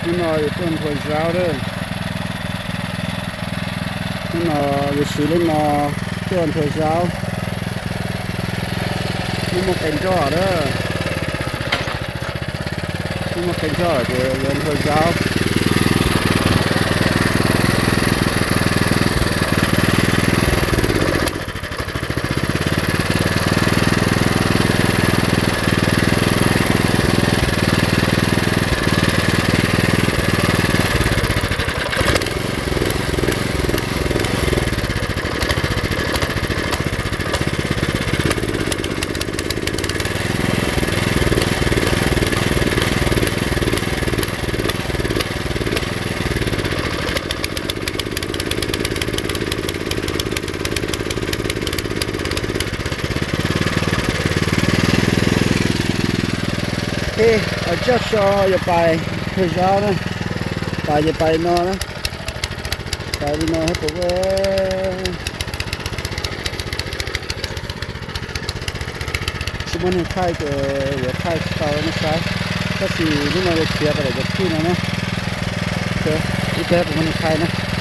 Hnub no yuav tuaj nthua zaub lawm. Hnub no yuav siv lub no tuaj nthua zaub. Hnub muaj qee nroj lawm. Hnub muaj qee nroj ces yuav nthua zaub. Ces coj so yuav pais nthua zaub na, pais ces pais li no na, pais li no thiab puas, tsis muaj neeg thaij ces yuav thaij tsis tau nej saib, tab sis hnub no yuav khiav pais lawm cov khij no na, ib pliag puas muaj neeg thaij na.